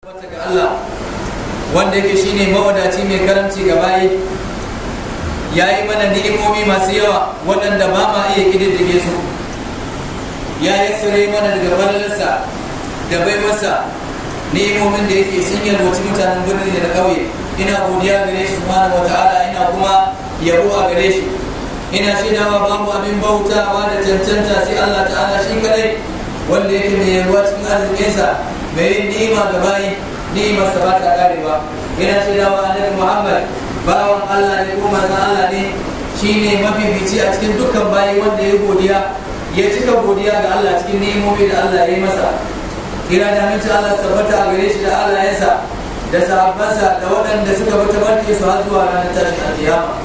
Ga Allah, wanda yake shine mawadaci mai karamci ga bayi, ya yi mana ni'imomi masu yawa waɗanda ba ma iya ƙididdige su. Ya yassare mana daga falalarsa da baiwarsa ni'imomin da yake sun yalwaci mutanen birni da na ƙauye. Ina godiya gare shi subhanahu wata'ala, ina kuma yabo a gare shi. Ina shaidawa babu abin bautawa da cancanta sai Allah ta'ala shi kadai, wanda yake mai yalwa cikin arzikinsa, mai yin ni'ima ga bayi, ni'imarsa ba ta karewa. Ina shaidawa Annabi Muhammad bawan Allah ne ko manzon Allah ne, shine mafifici a cikin dukkan bayi, wanda ya godiya, ya cika godiya ga Allah cikin ni'imomi da Allah ya yi masa. Kira da aminci Allah su tabbata a gare shi da alayensa da sahabbansa da waɗanda suka bi tabarke su har zuwa ranar tashin alkiyama.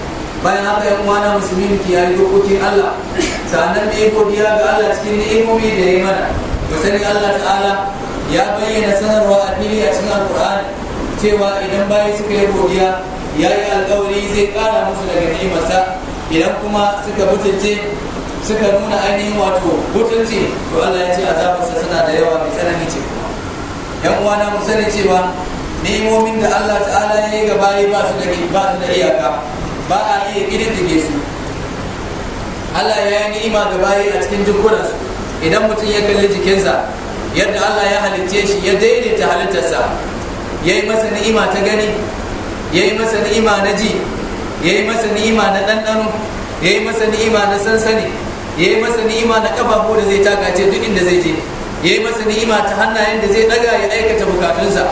Bayan haka, yan uwana musulmi, mu kiyaye dokokin Allah, sannan mu yi godiya ga Allah cikin ni'imomi da ya yi mana. Mu sani Allah ta'ala ya bayyana sanarwa a fili a cikin Alkur'ani cewa idan bayi suka yi godiya, ya yi alkawari zai kara musu daga ni'imarsa. Idan kuma suka butulce, suka nuna ainihin wato butulci, to Allah ya ce azabarsa suna da yawa, mai tsanani ce. Yan uwana, mu sani cewa ni'imomin da Allah ta'ala ya yi ga bayi ba su da iyaka, ba a iya ƙididdige su. Allah ya yi ni'ima ga bayi a cikin jikunansu. Idan mutum ya kalli jikinsa, yadda Allah ya halicce shi, ya daidaita halittarsa, ya yi masa ni'ima ta gani, ya yi masa ni'ima na ji, ya yi masa ni'ima na ɗanɗano, ya yi masa ni'ima na sansani, ya yi masa ni'ima na ƙafafu da zai taka ce duk inda zai je, ya yi masa ni'ima ta hannayen da zai ɗaga ya aikata bukatunsa,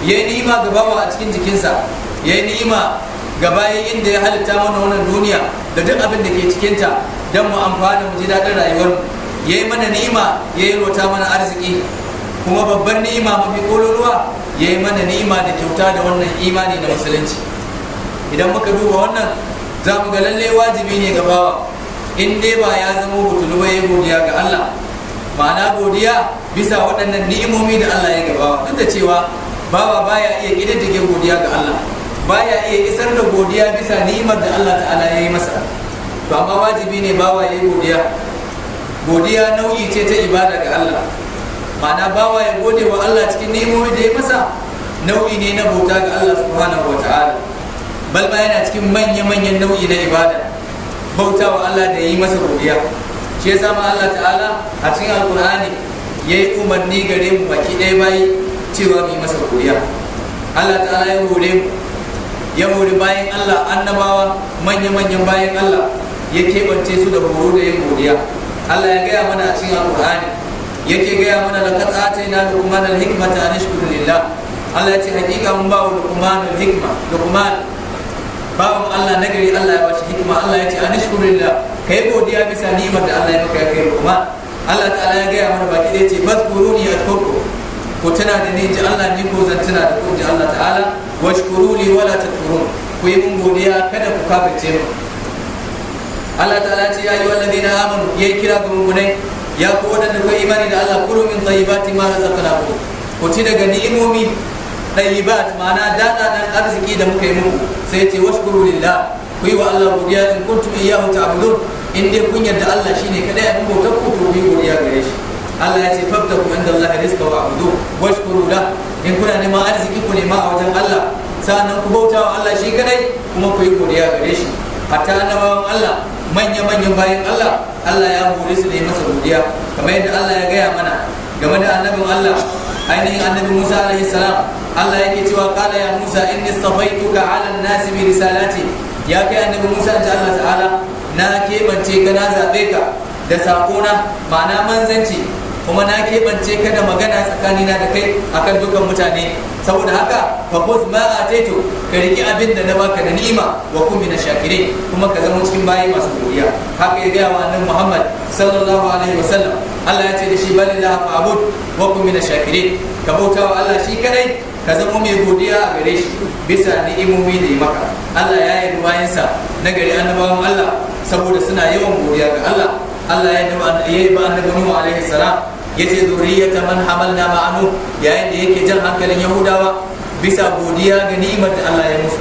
ya yi ni'ima ga bawa a cikin jikinsa, ya yi ni'ima ga bayan inda ya halitta mana wannan duniya da duk abin da ke cikinta don mu amfana, mu ji daɗin rayuwarmu, ya yi mana ni'ima, ya yi rota mana arziki. Kuma babbar ni'ima mafi kololuwa, ya yi mana ni'ima da kyauta da wannan imani na musulunci. Idan muka duba wannan, za mu ga lallai wajibi ne ga bawa, in dai ba ya zama butulu ba, ya godiya ga Allah, ma'ana godiya bisa waɗannan ni'imomi da Allah ya gabawa. Duk da cewa bawa baya iya ƙididdige godiya ga Allah, baya iya isar da godiya bisa ni'imar da Allah ta'ala ya yi masa, to amma wajibi ne bawa ya yi godiya. Godiya nau'i ce ta ibada ga Allah, ma'ana bawa ya gode wa Allah cikin ni'imomi da ya masa nau'i ne na bauta ga Allah subhanahu wa ta'ala. Bal ma yana cikin manya-manyan nau'i na ibada, bauta wa Allah da yi masa godiya. Shi yasa ma Allah ta'ala a cikin Alkur'ani ya yi umarni gare mu baki ɗaya bayi cewa mu yi masa godiya. Allah ta'ala ya hore mu, ya hori bayan Allah annabawa, manya-manyan bayan Allah, ya keɓance su da horo da yin godiya. Allah ya gaya mana a cikin Alkur'ani, yake gaya mana: "Laqad atayna Luqman al-hikmata an ishkur lillah." Allah ya ce hakika mun ba wa Luqman al-hikma. Luqman, bawan Allah nagari, Allah ya bashi hikima. Allah ya ce: "An ishkur lillah", kai godiya bisa ni'imar da Allah ya maka, ya kai Luqman. Allah ta'ala ya gaya mana baki da ya ce: "Fadhkuruni adhkurkum", ku tuna da ni, ji Allah, ni ko zan tuna da ku, ji Allah ta'ala. "Washkuru li wala takfurun", ku yi mun godiya, kada ku kafirce mu. Allah ta'ala ce: "Ya ayyuhal ladina amanu", yayi kira ga mu'minai, ya ku wadanda ku imani da Allah, "kulu min tayyibati ma razaqnakum", ku ci daga ni'imomi, tayyibat ma'ana dadadan arziki da muka yi muku. Sai ce: "Washkuru lillah", ku yi wa Allah godiya, "in kuntum iyyahu ta'budun", in dai kun yarda Allah shine kadai abin bautar ku, to ku yi godiya gare shi. Allah ya ce: "Fabtagu inda Allah rizqa wa abudu washkuru la". In kuna neman arziki, ku nema a wajen Allah, sa'annan ku bauta wa Allah shi kadai, kuma ku yi godiya gare shi. Hatta annabawan Allah, manya-manyan bayan Allah, Allah ya hore su da yi masa godiya, kamar yadda Allah ya gaya mana game da annabin Allah, ainihin Annabi Musa alaihi salam. Allah yake cewa: "Qala ya Musa inni istafaituka ala an-nasi bi risalati". Ya kai Annabi Musa, inji Allah ta'ala, na keɓance ka, na zaɓe ka da saƙona, ma'ana manzanci, kuma na keɓance ka da magana tsakanina da kai akan dukan mutane. Saboda haka, fa khudh ma ataitu, ka riki abin da na baka da ni'ima, wa kun min shakirin, kuma ka zama cikin bayi masu godiya. Haka ya gaya wa Annabi Muhammad sallallahu alaihi wasallam. Allah ya ce da shi: "Balillaha fa'bud wa kun min shakirin", ka bauta wa Allah shi kadai, ka zama mai godiya a gare shi bisa ni'imomi da ya maka. Allah ya yi bayansa na gari, annabawan Allah, saboda suna yawan godiya ga Allah. Allah ya yi ba Annabi Nuhu alaihi salam, yace: "Zurriyata man hamalna ma'a Nuh", yayin da yake jan hankalin Yahudawa bisa godiya ga ni'imar da Allah ya musu,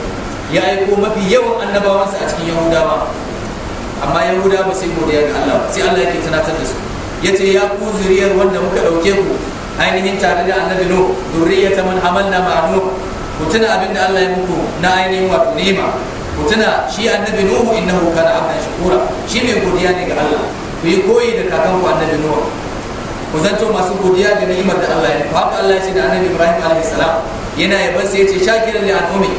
ya aiko mafi yawan annabawansa a cikin Yahudawa, amma Yahudawa ba sai godiya ga Allah. Sai Allah yake tunatar da su, yace: "Ya ku zuriyar wanda muka dauke ku ainihin tare da annabi Nuh, zurriyata man hamalna ma'a Nuh. Ku tuna abin da Allah ya muku na ainihin wato ni'ima. Ku tuna shi annabi Nuhu, innahu kana abdan shakura, shi mai godiya ne ga Allah. Ku yi koyi da kakanku annabi Nuhu, ku zanto masu godiya ga ni'imar da Allah ya muku. Haka Allah ya ce da annabi Ibrahim alaihi salam, yana yaban sai ya ce shakiran li an'umi,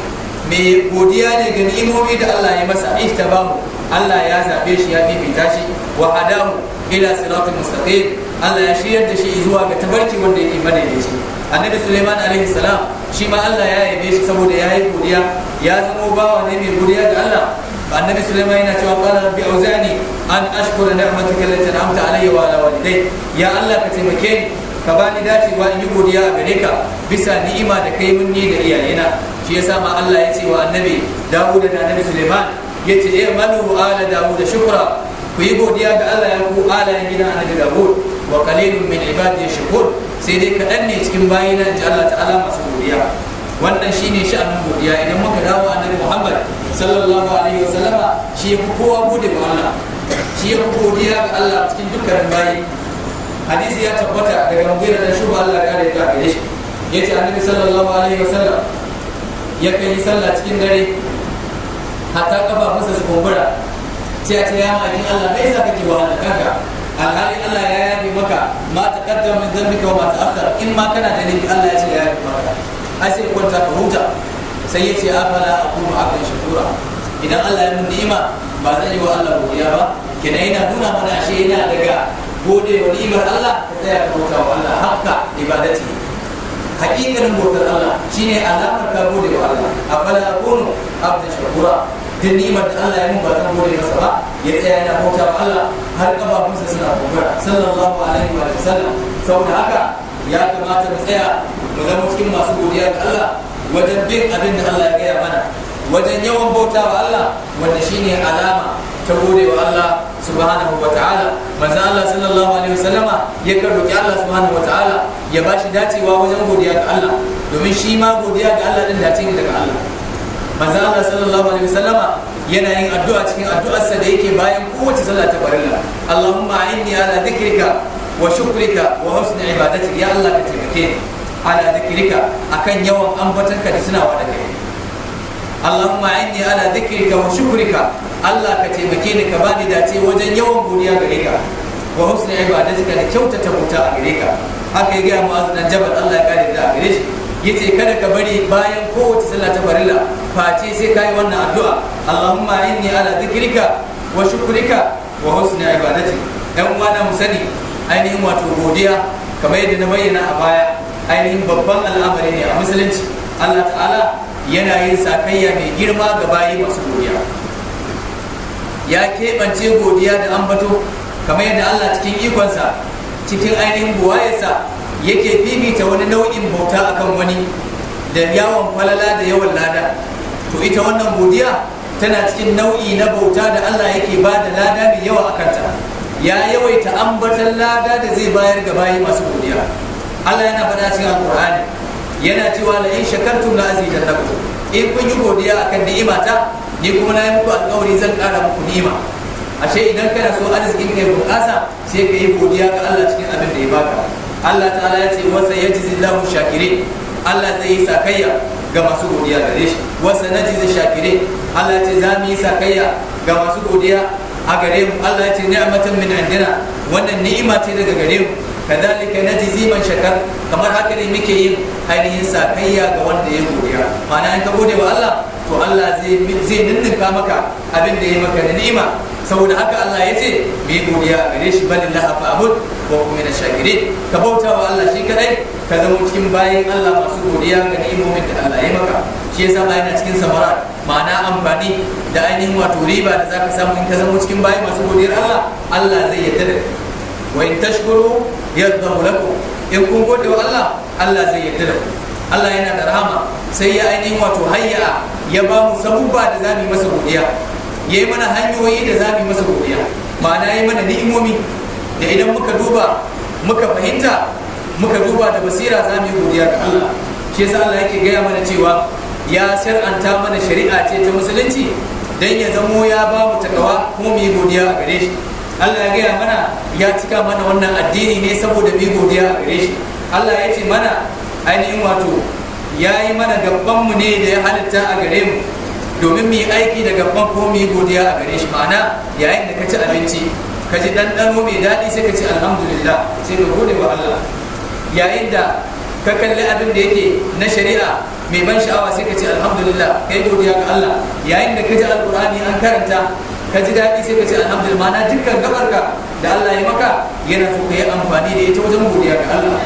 mai godiya ne ga ni'imomi da Allah ya masa. Ijtabahu, Allah ya zabe shi, ya fifita shi. Wa hadahu ila siratal mustaqim, Allah ya shiryar da shi zuwa ga tabarki wanda yake madaidaici. Annabi Suleiman alaihi salam shi ma Allah ya yabe shi saboda ya yi godiya, ya zama bawa ne mai godiya ga Allah. Annabi Suleiman yana cewa: qala rabbi awzi'ni an ashkura ni'mataka allati an'amta alayya wa ala walidayya. Ya Allah, ka taimake ni, ka bani dacewa in yi godiya a gare ka bisa ni'ima da kai mun ni da iyayena. Shi yasa ma Allah ya ce wa annabi Dawud da annabi Suleiman, yace: i'malu ala Dawud shukra, ku yi godiya ga Allah, ya ku alayen gidan annabi Dawud. Wa qalilun min ibadi shakur, sai dai kaɗan ne cikin bayina, inji Allah ta'ala, masu godiya. Wannan shine sha'anin godiya. Idan muka dawo, annabi Muhammad sallallahu alaihi wasallama shi yafi kowa gode wa Allah, shi yafi godiya ga Allah cikin dukkanin bayi. Hadisi ya tabbata daga Mughira dan Shuba, Allah ya kare ta gare shi, yace annabi sallallahu alaihi wasallam ya kai yi sallah cikin dare hatta kafafunsa su kumbura. Sai a ce: ya ma'aikin Allah, me yasa kake wahala kanka, alhali Allah ya yafe maka ma taqaddama min dhanbika wa ma ta'akhkhar? In ma kana da laifi, Allah ya ce ya yafe maka, ai sai kwanta ka huta. Sai ya ce: afala akunu abdan shakura? Idan Allah ya mun ni'ima, ba zan yi wa Allah godiya ba? Kenan yana nuna mana ashe yana daga gode wa ni'imar Allah ka tsaya ka bauta wa Allah haqqa ibadati. Hakikanin bautar Allah shine alamar ka gode wa Allah. Afala akunu abdan shakura? Duk ni'imar da Allah ya mun, ba zan gode masa ba? Ya tsaya yana bauta wa Allah har kafafunsa suna kumbura, sallallahu alaihi wa sallam. Saboda haka ya kamata mu tsaya mu zama cikin masu godiya ga Allah wajen bin abin da Allah ya gaya mana, wajen yawan bauta wa Allah, wanda shine alama ta gode wa Allah subhanahu wa ta'ala. Manzo Allah sallallahu alaihi wasallama ya kan roki Allah subhanahu wa ta'ala ya bashi dacewa wajen godiya ga Allah, domin shi ma godiya ga Allah din dace ne daga Allah. Manzo Allah sallallahu alaihi wasallama yana yin addu'a cikin addu'arsa da yake bayan kowace sallah ta farilla: Allahumma inni ala dhikrika wa shukrika wa husni ibadatik. Ya Allah, ka taimake ni ala dhikrika, akan yawan ambatanka da tunawa da kai. Allahumma inni ala dhikrika wa shukrika, Allah ka taimake ni, ka bani dace wajen yawan godiya gare ka, wa husni ibadatika, da kyautata bauta a gare ka. Haka ya gaya Mu'adh dan Jabal, Allah ya kare da a gare shi, yace kada ka bari bayan kowace sallah ta farilla face sai kai wannan addu'a: Allahumma inni ala dhikrika wa shukrika wa husni ibadatik. Dan uwana, mu sani ainihin wato godiya, kamar yadda na bayyana a baya, ainihin babban al'amari ne a musulunci. Allah ta'ala yana yin sakayya mai girma ga bayi masu godiya. Ya keɓance godiya da ambato, kamar yadda Allah cikin ikonsa, cikin ainihin buwayarsa, yake fifita wani nau'in bauta akan wani da yawan falala da yawan lada. To ita wannan godiya tana cikin nau'i na bauta da Allah yake ba da lada mai yawa a kanta. Ya yawaita ambatan lada da zai bayar ga bayi masu godiya. Allah yana faɗa cikin Alƙur'ani, yana cewa: la in shakartum la azidannakum. In kun yi godiya akan ni'imata, ni kuma na yi muku alƙawari zan ƙara muku ni'ima. Ashe idan kana so arzikin ka ya bunƙasa, sai ka yi godiya ga Allah cikin abin da ya baka. Allah ta'ala ya ce: wa sayajzillahu shakirin. Allah zai yi sakayya ga masu godiya gare shi. Wa sanajzi shakirin. Allah ya ce za mu yi sakayya ga masu godiya a gare mu. Allah ya ce: ni'matan min indina, wannan ni'ima ce daga gare mu. Kadhalika najzi man shakar, kamar haka ne muke yin ainihin sakayya ga wanda ya godiya. Ma'ana, in ka gode wa Allah, to Allah zai ninninka maka abin da ya maka da ni'ima. Saboda haka Allah ya ce mu yi godiya a gare shi. Balillaha fa'bud wa kun minash shakirin. Ka bauta wa Allah shi kadai, ka zama cikin bayin Allah masu godiya ga ni'imomin da Allah ya maka. Shi yasa ma yana cikin samarat, ma'ana amfani da ainihin wato riba da zaka samu in ka zama cikin bayi masu godiyar Allah, Allah zai yarda da kai. Wa in tashkuru yardahu lakum. In kun gode wa Allah, Allah zai yarda da ku. Allah yana da rahama, sai ya ainihin wato hayya ya ba mu sabubba da zamu yi masa godiya, ya yi mana hanyoyi da zamu yi masa godiya, ma'ana ya yi mana ni'imomi da idan muka duba, muka fahimta, muka duba da basira, za mu yi godiya ga Allah. Shi yasa Allah yake gaya mana cewa ya shar'anta mana shari'a ce ta musulunci dan ya zamo ya ba mu takawa kuma mu yi godiya a gare shi. Allah ya gaya mana ya cika mana wannan addini ne saboda mu yi godiya a gare shi. Allah ya ce mana ainihin wato ya yi mana gabanmu ne da ya halitta a gare mu domin mu yi aiki da gaban ko mu yi godiya a gare shi. Ma'ana yayin da ka ci abinci ka ji ɗanɗano mai daɗi, sai ka ce alhamdulillah, sai ka gode wa Allah. Yayin da ka kalli abin da yake na shari'a mai ban sha'awa, sai ka ce alhamdulillah, kai godiya ga Allah. Yayin da ka ji Alƙur'ani an karanta ka ji daɗi, sai ka ce alhamdulillah. Ma'ana dukkan gabarka da Allah ya maka, yana so ka yi amfani da ita wajen godiya ga Allah.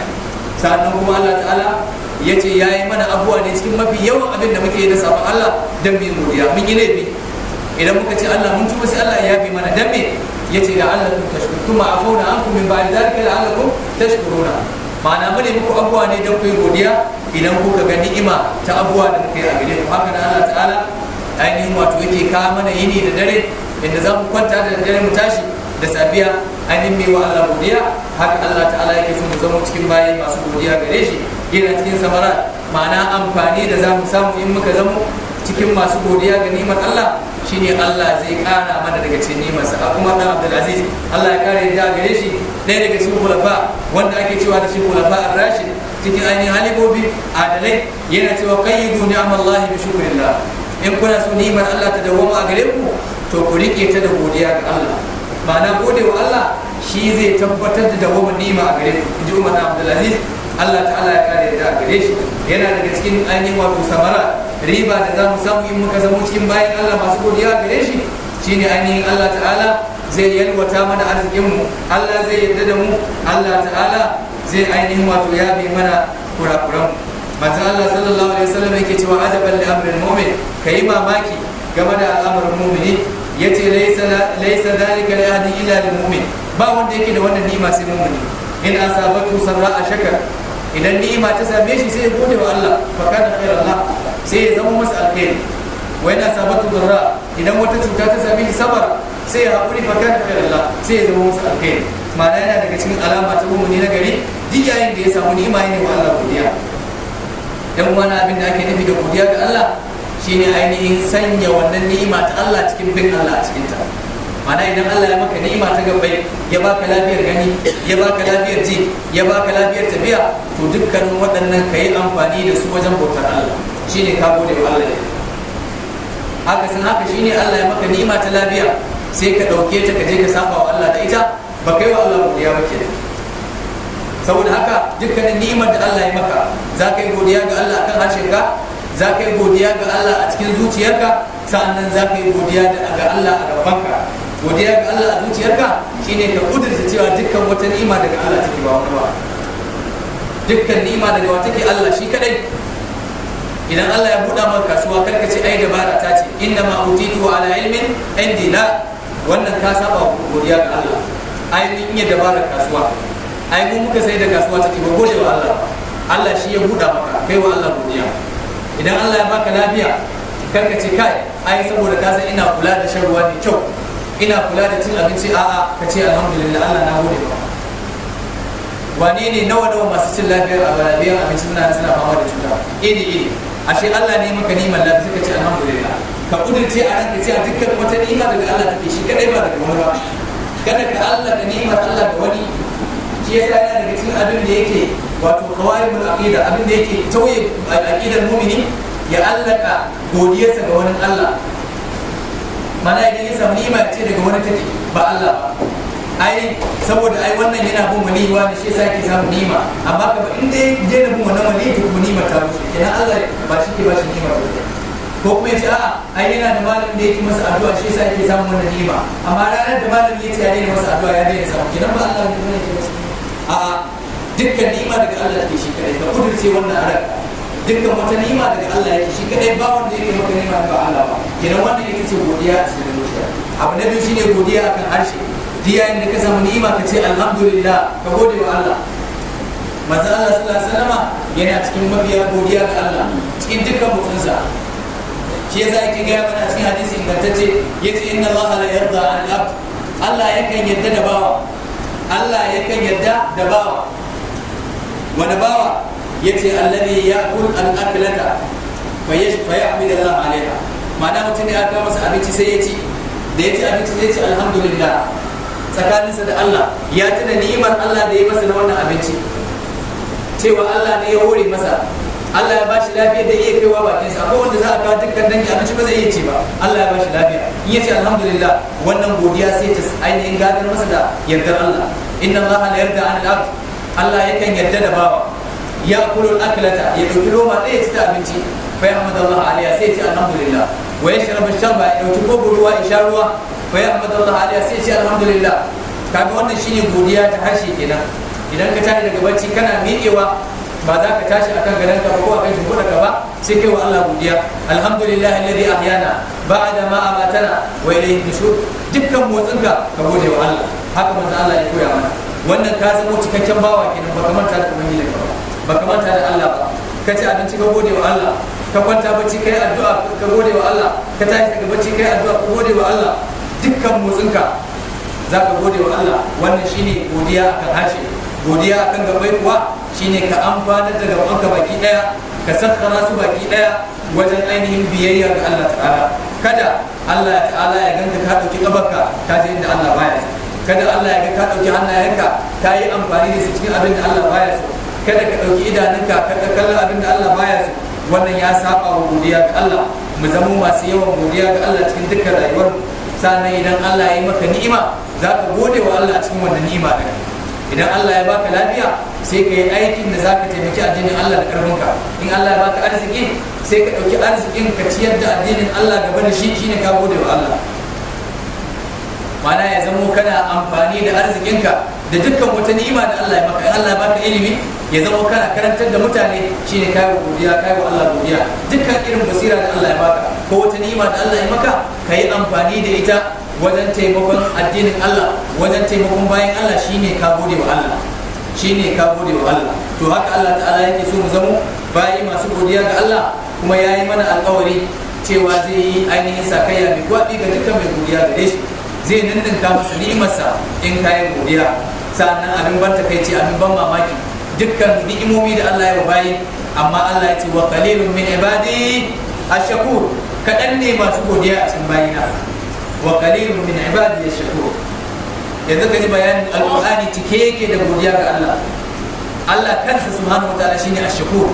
Sannan kuma Allah ta'ala ya ce ya yi mana abuwa ne cikin mafi yawan abin da muke yi na sabon Allah don mu yi godiya. Mun yi laifi, idan muka ce Allah mun tuba, sai Allah ya yafe mana. Dan me? Ya ce la'allakum tashkurun. Thumma afawna ankum min ba'di dhalika la'allakum tashkuruna. Ma'ana mu ne muku abuwa ne don ku yi godiya idan kuka ga ni'ima ta abuwa da muka yi a gare ku. Haka nan Allah ta'ala ainihin wato yake kawo mana yini da dare, inda za mu kwanta da dare mu tashi da safiya ainihin mai wa Allah godiya. Haka Allah ta'ala yake so mu zama cikin bayi masu godiya gare shi. Yana cikin samara, ma'ana amfani da za mu samu in muka zamo cikin masu godiya ga ni'imar Allah, shine Allah zai kara mana daga cikin ni'imarsa. A kuma dan Abdul Aziz, Allah ya kare yadda gare shi, ɗaya daga cikin khulafa wanda ake cewa da shi khulafa ar-rashid, cikin ainihin halibobi adalai, yana cewa qayyidu ni'amallahi bi shukrillah. In kuna so ni'imar Allah ta dawwama a gare ku, to ku rike ta da godiya ga Allah. Ma'ana gode wa Allah shi zai tabbatar da dawwamar ni'ima a gare ku, in ji Umar Abdul Aziz, Allah ta'ala ya kare yadda a gare shi. Yana daga cikin ainihin wato samara, riba da za mu samu in muka zama cikin bayan Allah masu godiya gare shi, shine ainihin Allah ta'ala zai yalwata mana arzikinmu, Allah zai yarda da mu, Allah ta'ala zai ainihin wato ya bi mana kurakuran. Manzon Allah sallallahu alaihi wasallam yake cewa ajaban li amril mu'min, kai mamaki game da al'amarin mu'mini. Yace laysa dhalika li ahadin illa lil mu'min. Ba wanda yake da wannan ni'ima sai mu'mini. In asabatu sarra'a shakar, idan ni'ima ta same shi sai ya gode wa Allah, fa kana khairan la, sai ya zama masa alkhairi. Wa in asabatu darra, idan wata cuta ta same shi, sabar, sai ya haƙuri, fa kana khairan la, sai ya zama masa alkhairi. Ma'ana yana daga cikin alama ta mu'mini na gari, duk yayin da ya samu ni'ima yana wa Allah godiya. Dan wani abin da ake nufi da godiya ga Allah shine ainihin sanya wannan ni'ima ta Allah cikin bin Allah a cikin ta. Ma'ana idan Allah ya maka ni'ima ta gabbai, ya baka lafiyar gani, ya baka lafiyar ji, ya baka lafiyar tafiya, to dukkanin waɗannan ka yi amfani da su wajen bautar Allah, shine ka gode wa Allah. Ne haka san haka shine Allah ya maka ni'ima ta lafiya, sai ka ɗauke ta ka je ka saba wa Allah da ita, ba kai wa Allah godiya ba kenan. Saboda haka dukkanin ni'imar da Allah ya maka, za ka yi godiya ga Allah akan harshenka, za ka yi godiya ga Allah a cikin zuciyarka, sa'annan za ka yi godiya ga Allah a gabanka. Godiya ga Allah a zuciyarka shine ka kudurta cewa dukkan wata ni'ima daga Allah take, ba wani ba. Dukkan ni'ima daga wata take? Allah shi kadai. Idan Allah ya buɗa maka kasuwa, karka ce ai dabara ta ce, inna ma utitu ala ilmin indi. La, wannan ka saba godiya ga Allah. Ai mun iya dabarar kasuwa, ai mu muka sai da kasuwa take, ba gode wa Allah. Allah shi ya buɗa maka, kai wa Allah godiya. Idan Allah ya baka lafiya, karka ce kai ai saboda ka san ina kula da shan ruwa mai kyau, ina kula da cin abinci. A'a, ka ce alhamdulillah, Allah na gode maka. Wane ne, nawa nawa masu cin lafiyar a lafiyar abinci suna fama da cuta iri iri? Ashe Allah ne maka ni'imar lafiya, suka ce alhamdulillah. Ka kudurce a ranka cewa dukkan wata ni'ima daga Allah take shi kadai, ba daga wani ba. Kada ka Allah da ni'imar Allah ga wani. Shi yasa yana daga cikin abin da yake wato qawaimul aqida, abin da yake tauye aqidar mu'mini, ya allaka godiyarsa ga wani Allah. Mana idan ya samu ni'ima ce daga wani take, ba Allah ba. Ai saboda ai wannan yana bin wali wani, shi yasa yake samun ni'ima. Amma kaba in dai daina bin wannan wali, to kuma ni'ima ta rushe kenan. Allah ba shi ke ba shi ni'ima ba. Ko kuma yace a'a, ai yana da malamin da yake masa addu'a, shi yasa yake samun wannan ni'ima. Amma ranar da malamin yace ya daina masa addu'a, ya daina samu kenan, ba Allah ne yake masa. A'a, dukkan ni'ima daga Allah take shi kadai. Ka kudurce wannan a ranka, dukkan wata ni'ima daga Allah yake shi kadai, ba wanda yake maka ni'ima ba Allah ba. Kenan wannan ita ce godiya a cikin zuciya. Abu na biyu shine godiya akan harshe. Duk yayin da ka samu ni'ima, ka ce alhamdulillah, ka gode wa Allah. Manzo Allah sallallahu alaihi wasallama yana cikin mabiya godiya ga Allah cikin dukkan motsinsa. Shi yasa yake gaya mana cikin hadisi ingantacce, yace inna Allah la yarda an abd, Allah yakan yarda da bawa, Allah yakan yarda da bawa. Wani bawa? Yace alladhi ya'kul al-aklata fa yahmid Allah alaiha. Ma'ana mutum ne aka masa abinci sai ya ci, da ya ci abinci sai ya ce alhamdulillah. Tsakaninsa da Allah ya tuna ni'imar Allah da ya masa na wannan abinci. Cewa Allah ne ya hore masa, Allah ya bashi lafiya da iya kaiwa bakin sa. Akwai wanda za a kawo dukkan dangi abinci ba zai iya ci ba, Allah ya bashi lafiya. In yace alhamdulillah, wannan godiya sai ta ainihin gadar masa da yardar Allah. Inna Allah la yarda anil abd, Allah yakan yarda da bawa. Ya kulul aklata, ya dauki loma ɗaya ci ta abinci, fa yahmadallah alaiha, sai ya ce alhamdulillah. Wa yashrabu sharba, ya dauki kobo ruwa ya sha ruwa, fa yahmadallah alaiha, sai ya ce alhamdulillah. Kaga wannan shine godiya ta harshe kenan. Idan ka tashi daga bacci kana miƙewa, ba za ka tashi akan gadonka ba ko akan shimfiɗarka ba, sai kai wa Allah godiya. Alhamdulillah alladhi ahyana ba'da ma amatana wa ilayhi nushur. Dukkan motsinka ka gode wa Allah. Haka manzo Allah ya koya mana. Wannan ka zama cikakken bawa kenan, baka manta da ubangiji ka ba, baka manta da Allah ba. Ka ci abinci ka gode wa Allah, ka kwanta bacci kai addu'a ka gode wa Allah, ka tashi daga bacci kai addu'a ka gode wa Allah. Dukkan motsinka za ka gode wa Allah. Wannan shine godiya akan harshe. Godiya akan gabai kuwa shine ka amfanar da gabanka baki daya, ka sakkara su baki daya wajen ainihin biyayya ga Allah ta'ala. Kada Allah ta'ala ya ganka ka dauki kabarka ka je inda Allah baya so. Kada Allah ya ga ka dauki hannayenka ka yi amfani da su cikin abin da Allah baya so. Kada ka dauki idanunka ka kallon abin da Allah baya so. Wannan ya saba wa godiya ga Allah. Mu zamo masu yawan godiya ga Allah cikin dukkan rayuwar. Sannan idan Allah ya yi maka ni'ima, za ka gode wa Allah cikin wannan ni'ima din. Idan Allah ya baka lafiya, sai ka yi aikin da za ka taimaki addinin Allah da karfinka. In Allah ya baka arziki, sai ka ɗauki arzikin ka ciyar da addinin Allah gaba da shi, shine ka gode wa Allah. Ma'ana ya zamo kana amfani da arzikinka da dukkan wata ni'ima da Allah ya maka. In Allah ya baka ilimi, ya zamo kana karantar da mutane, shine kai wa godiya, kai wa Allah godiya. Dukkan irin basira da Allah ya baka ko wata ni'ima da Allah ya maka, ka yi amfani da ita wajen taimakon addinin Allah, wajen taimakon bayan Allah, shine ka gode wa Allah, shine ka gode wa Allah. To haka Allah ta'ala yake so mu zamo bayi masu godiya ga Allah, kuma ya yi mana alkawari cewa zai yi ainihin sakayya mai gwaɓi ga dukkan mai godiya gare shi, zai ninninka masa ni'imarsa in kayan godiya. Sannan abin ban takaici, abin ban mamaki, dukkan ni'imomi da Allah ya wa bayi, amma Allah ya ce wa qalilun min ibadi ashakur, kaɗan ne masu godiya a cikin bayina. Wa qalilun min ibadi ashakur. Yanzu ka ji bayanin alqur'ani cike yake da godiya ga Allah. Allah kansa subhanahu wataala shine ashakur.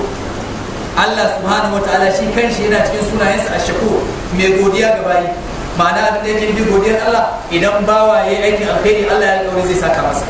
Allah subhanahu wataala shi kanshi yana cikin sunayensa ashakur, mai godiya ga bayi. Ma'ana abin da yake nufi godiyar Allah, idan bawa yayi aikin alkhairi, Allah ya alƙawari zai saka masa.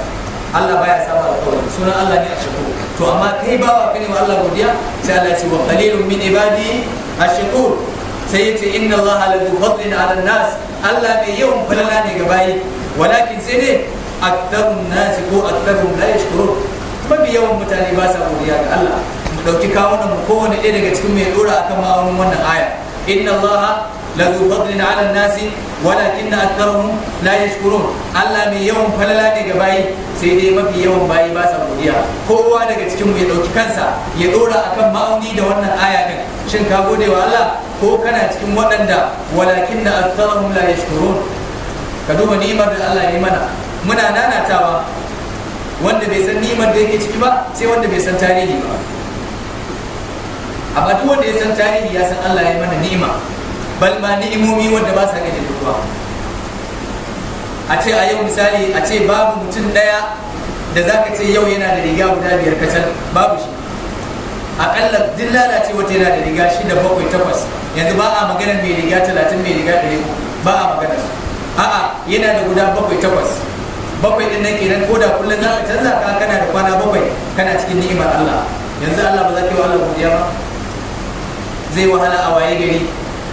Allah baya saba alƙawari, sunan Allah ne ashakur. To amma kai bawa ka ne wa Allah godiya? Sai Allah ya ce wa qalilun min ibadi ashakur. Sai ya ce inna Allah la fadlin ala nas, Allah mai yawan falala ne ga bayi, walakin sai dai aktharun nas ko aktharuhum la yashkurun, mafi yawan mutane ba sa godiya ga Allah. Mu dauki kawunan mu, kowane ɗaya daga cikin mai dora akan ma'aunin wannan aya. Inna Allah la zu fadlin ala nasi walakin aktharuhum la yashkurun. Allah mai yawan falala ne ga bayi, sai dai mafi yawan bayi ba sa godiya. Kowa daga cikin mu ya dauki kansa ya dora akan ma'auni da wannan aya din. Shin ka gode wa Allah ko kana cikin waɗanda walakin aktharuhum la yashkurun? Ka duba ni'imar da Allah ya yi mana. Muna nanatawa, wanda bai san ni'imar da yake ciki ba sai wanda bai san tarihi ba. Amma duk wanda ya san tarihi ya san Allah ya yi mana ni'ima, bal ma ni'imomi wanda ba sa ganin ruwa. A ce a yau misali, a ce babu mutum daya da zaka ce yau yana da riga guda biyar kacal, babu shi. Akalla duk lalace wata yana da riga shida, bakwai, takwas. Yanzu ba a maganar mai riga 30, mai riga 300, ba a maganar su. A'a, yana da guda bakwai, takwas. Bakwai din nan kenan, ko da kullum za ka canza ka, kana da kwana 7 kana cikin ni'imar Allah. Yanzu Allah ba za ka yi wa Allah godiya ba? Zai wahala a waye gari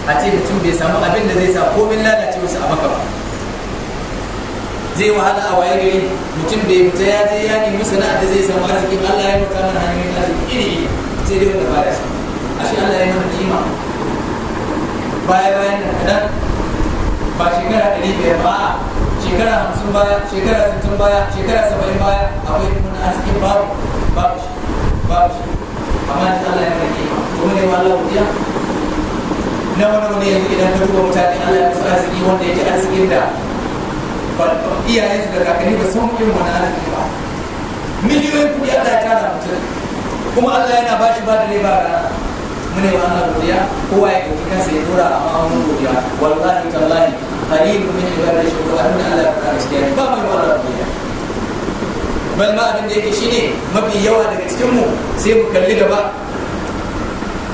a ce mutum bai samu abin da zai sa komin lalace wasu a maka ba. Zai wahala a waye gari mutum bai fita ya je ya nemi sana'ar da zai samu arzikin. Allah ya mutu mana hanyoyin arziki iri iri, sai dai wanda baya shi. Ashe Allah ya mana ni'ima. Baya bayan nan kadan, ba shekara 500 ba, a shekara 50 baya, shekara 60 baya, shekara 70 baya, akwai wani arzikin? Babu, babu shi, babu shi. Amma yanzu Allah ya mana ni'ima, kuma ne wa Allah godiya? Nawa nawa ne yanzu idan ka duba mutane Allah ya musu arziki wanda yake arzikin da iyayensu da kakanni ba san irin wani arziki ba. Miliyoyin kuɗi Allah ya tara mutum, kuma Allah yana bashi ba da ba rana. Mune wa Allah godiya? Kowa ya ɗauki kansa ya dora a ma'aunin godiya. Wallahi tallahi, qalilun min ibadiy shakur, abin da Allah ya faɗa gaskiya ne. Ba mai wa Allah godiya. Bal ma abin da yake shine mafi yawa daga cikin mu sai mu kalli gaba,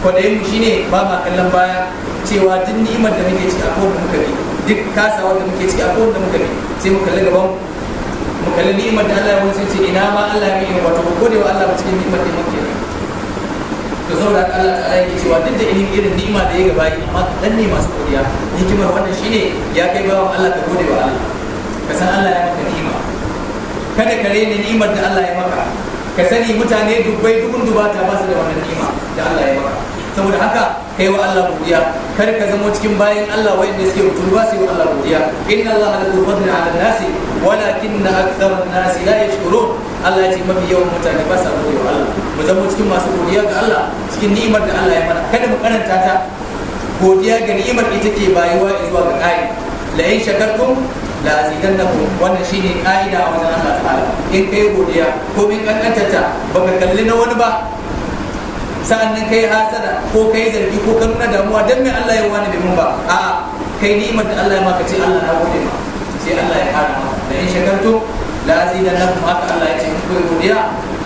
kwaɗayin mu shine ba ma kallon baya, cewa duk ni'imar da muke ciki akwai wanda muka bi, duk kasawar da muke ciki akwai wanda muka bi. Sai mu kalli gaban mu kalli ni'imar da Allah ya wani, sai ce ina ma Allah ya yi, wato ko gode wa Allah ba cikin ni'imar da muke. To saboda haka Allah ta'ala yake cewa duk da irin irin ni'ima da ya gaba yi, amma kaɗan ne masu godiya. Hikimar wannan shine, ya kai bawan Allah, ka gode wa Allah, ka san Allah ya maka ni'ima. Kada ka rena ni'imar da Allah ya maka. Ka sani mutane dubbai dubun dubata ba su da wannan ni'ima da Allah ya maka. Saboda haka kai wa Allah godiya. Kar ka zamo cikin bayan Allah wanda suke mutu ba su yi wa Allah godiya. Inna Allah la fadlin ala nasi walakinna akthara an-nasi la yashkurun. Allah ya ce mafi yawan mutane ba sa gode wa Allah. Mu zamo cikin masu godiya ga Allah cikin ni'imar da Allah ya mana. Kada mu karanta ta. Godiya ga ni'imar ita ke bayuwa zuwa ga ƙari. La in shakartum la azidannakum. Wannan shine ka'ida a wajen Allah ta'ala. In kai godiya, ko min kankantarta, baka kalli na wani ba, sa'annan kai hasada ko kai zargi ko ka nuna damuwa dan me Allah ya wani bai mun ba, a'a, kai ni'imar da Allah ya maka, ce Allah na gode ma, sai Allah ya kara maka. La in shakartum la azidannakum, haka Allah ya ce. In kai godiya,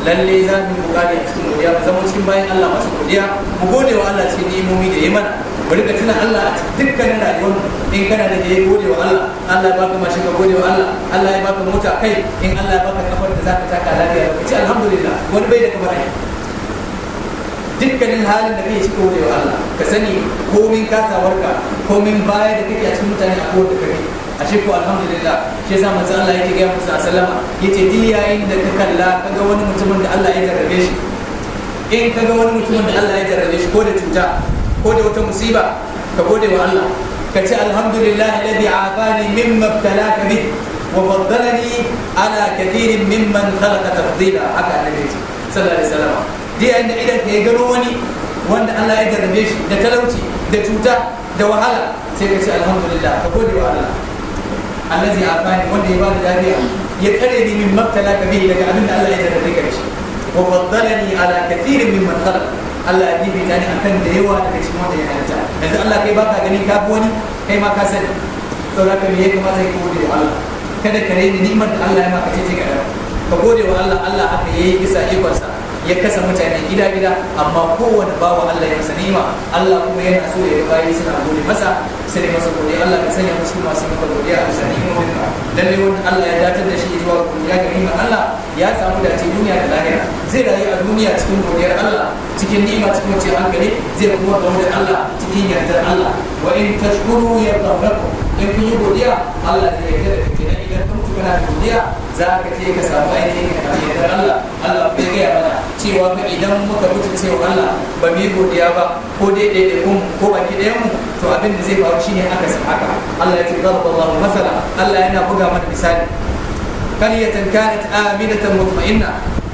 lalle za mu bukari a cikin godiya. Mu zama cikin bayan Allah masu godiya, mu gode wa Allah cikin ni'imomi da ya mana. Bari ka tuna Allah a dukkanin rayuwar. In kana da ya gode wa Allah. Allah ya baka mashin, ka gode wa Allah. Allah ya baka mota, kai in Allah ya baka kafar da zaka taka lafiya, ka ce alhamdulillah. Wani bai da kafar. Ai dukkanin halin da kake ciki, gode wa Allah. Ka sani komin kasawarka, komin baya da kake a cikin mutane, a kowace kake ashe ko alhamdulillah. Shi yasa manzo Allah yake ga musu sallama, yace duk yayin da ka kalla kaga wani mutumin da Allah ya jarrabe shi, in kaga wani mutumin da Allah ya jarrabe shi ko da cuta ko da wata musiba, ka gode wa Allah, ka ce alhamdulillah alladhi afani mimma ibtalaka bih wa faddalani ala kathirin mimman khalaqa tafdila. Haka annabi ya ce sallallahu alaihi wasallam. Duk yayin da idan ka ya gano wani wanda Allah ya jarrabe shi da talauci da cuta da wahala, sai ka ce alhamdulillah, ka gode wa Allah allazi afani, wanda ya bani lafiya, ya tsare ni, min mabtalaka bihi, daga abin da Allah ya jarrabe ka da shi, wa faddalani ala kathirin mimman khalaq, Allah ya bibita ni akan da yawa daga cikin wanda ya halitta. Yanzu Allah kai baka ganin ka fi wani, kai ma ka sani. Saboda haka me ya kamata? Ka gode wa Allah. Kada ka raina ni'imar da Allah ya maka ce ga ka gode wa Allah. Allah haka yayi bisa ikonsa, ya kasa mutane gida-gida, amma kowane bawa Allah ya masa ni'ima. Allah kuma yana so ya ga bayi suna gode masa, sai masa godiya. Allah ka sanya musu masu maka godiya a bisa ni'imomin ka. Lalle wanda Allah ya datar da shi zuwa godiya ga ni'imar Allah ya samu dace duniya da lahira. Zai rayu a duniya cikin godiyar Allah, cikin ni'ima, cikin kwanciyar hankali, zai kuma gamu da Allah cikin yardar Allah. Wa in tashkuru yarda lakum. In kun yi godiya, Allah zai yarda da kai. Kenan idan ka mutu kana da godiya, za ka je ka samu ainihin yardar Allah. Allah ya gaya mana cewa fa idan muka mutu cewa Allah ba mu yi godiya ba, ko dai ɗaya ko ko baki ɗayan mu, to abin da zai faru shine aka san haka. Allah ya ce daraba Allah masala, Allah yana buga mana misali, qaryatan kanat aminatan mutma'inna,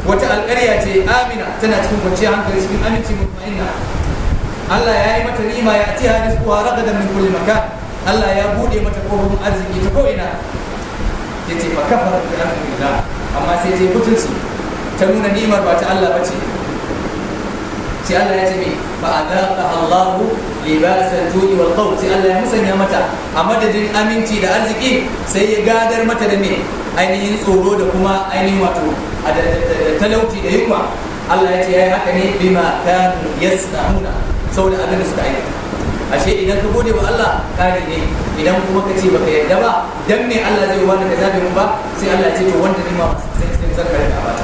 wata alƙarya ce amina, tana cikin kwanciyar hankali, cikin aminci, mutma'inna. Allah ya yi mata ni'ima, ya'tiha rizquha ragadan min kulli makan, Allah ya bude mata kofofin arziki ta ko'ina. Yace fa kafarat bi an'amillah, amma sai ta yi butulci, ta nuna ni'imar ba ta Allah bace. Sai Allah ya ce me? Fa adaqa Allahu libasal ju'i wal khawf. Sai Allah ya musanya mata, a madadin aminci da arziki, sai ya gadar mata da me? Ainihin tsoro da kuma ainihin wato da talauci da yunwa. Allah ya ce yayi haka ne bima kanu yasna'una, saboda abin da suka aikata. Ashe idan ka gode wa Allah, kari ne. Idan kuma ka ce baka yarda ba, dan me Allah zai wani kaza bai mun ba, sai Allah ya ce to wanda ni ma sai sai zan kare ka bata.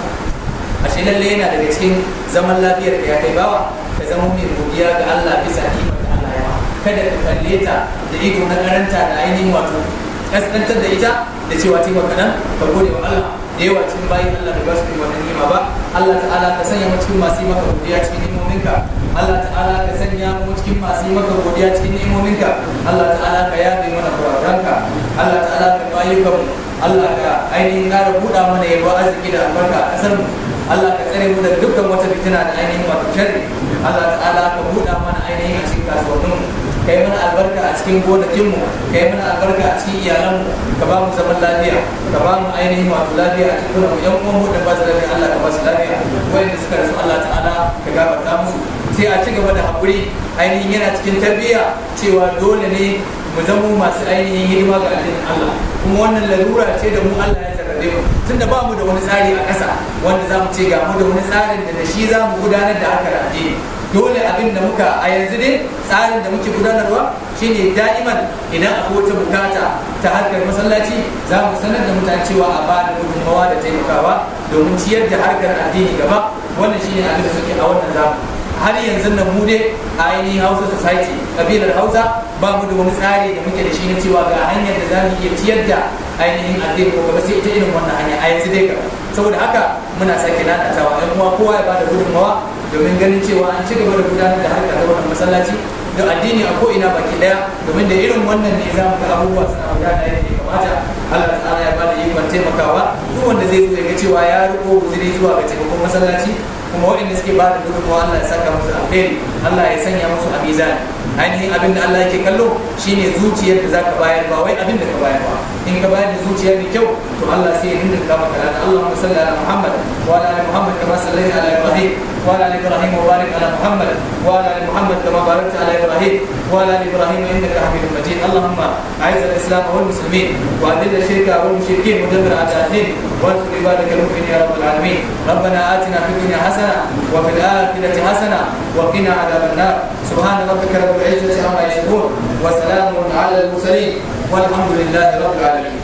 Ashe lalle yana daga cikin zaman lafiyar ka, ya kai bawa, ka zama mai godiya ga Allah bisa ni'imar da Allah ya ma. Kada ka kalle ta da ido na karanta da ainihin wato kaskantar da ita da cewa taimaka nan. Ka gode wa Allah. Da yawa cikin bayin Allah da ba su yi wannan ni'ima ba. Allah ta'ala ka sanya mu cikin masu yi maka godiya cikin ni'imominka. Allah ta'ala ka sanya mu cikin masu yi maka godiya cikin ni'imominka. Allah ta'ala ka yafe mana kurakuranka. Allah ta'ala ka ayyukan mu. Allah ka ainihin ƙara buɗa mana yalwa arziki da albarka a ƙasar mu. Allah ka tsare mu daga dukkan wata fitina da ainihin wato sharri. Allah ta'ala ka buɗa mana ainihin a cikin kasuwannin mu, ka yi mana albarka a cikin gonakinmu, ka yi mana albarka a cikin iyalanmu, ka ba mu zaman lafiya, ka ba mu ainihin wato lafiya a cikin mu. Yan uwan mu da ba su lafiya, Allah ka ba su lafiya. Wayanda suka rasu, Allah ta'ala ka gafarta musu. Sai a ci gaba da haƙuri. Ainihin yana cikin tarbiyya cewa dole ne mu zamo masu ainihin hidima ga addinin Allah, kuma wannan larura ce da mu Allah ya jarrabe. karbe mu, tunda ba mu da wani tsari a ƙasa wanda za mu ce ga mu da wani tsarin da shi za mu gudanar da harkar addini. Dole abin da muka a yanzu dai tsarin da muke gudanarwa shine da'iman idan akwai wata bukata ta harkar masallaci, za mu sanar da mutane cewa a ba da gudunmawa da taimakawa domin ciyar da harkar addini gaba. Wannan shine abin da muke a wannan zamani. Har yanzu nan mu dai a ainihin Hausa Society, kabilar Hausa, ba mu da wani tsari da muke da shi na cewa ga hanyar da za mu iya ciyar da ainihin addini ko gaba sai ita irin wannan hanya a yanzu dai gaba. Saboda haka muna sake nanatawa yan uwa, kowa ya bada gudunmawa domin ganin cewa an ci gaba da gudanar da harkar wannan masallaci da addini a ko'ina baki daya, domin da irin wannan ne za mu ga abubuwa suna gudana yadda ya kamata. Allah ta'ala ya bada ikon taimakawa duk wanda zai zo ya ga cewa ya riko guzuri zuwa ga taimakon masallaci. Kuma waɗanda suke ba da gudunmawa, Allah ya saka musu alheri, Allah ya sanya musu a mizani. Ainihin abin da Allah yake kallo shine zuciyar da zaka bayar, ba wai abin da ka bayar ba. In ka bayar da zuciya mai kyau, to Allah sai ya ninka maka lada. Allahumma salli ala Muhammad wa ala ali Muhammad kama sallaita ala Ibrahim wa ala ali Ibrahim, wa barik ala Muhammad wa ala ali Muhammad kama barakta ala Ibrahim wa ala ali Ibrahim innaka Hamidum Majid. Allahumma a'izz al-islam wal muslimin wa adhill ash-shirka wal mushrikeen wa dammir a'da ad-din wa ansur ibadaka al-mu'minin ya rabbal alamin. ربنا آتنا في الدنيا حسنة وفي الآخرة حسنة وقنا عذاب النار. سبحان ربك رب العزة عما يصفون، وسلام على المرسلين، والحمد لله رب العالمين.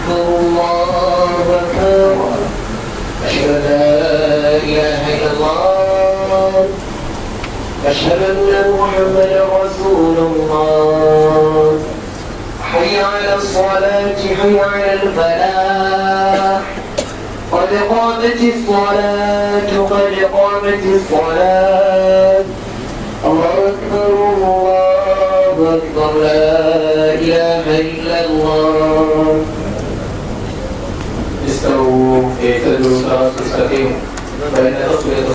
الله أكبر. أشهد أن لا إله إلا الله، أشهد أن محمدا رسول الله. حي على الصلاة، حي على الفلاح. قد قامت الصلاة، قد قامت الصلاة. الله أكبر، الله أكبر، لا إله إلا الله. استووا، اعتدلوا، صراط مستقيم، فإن تسوية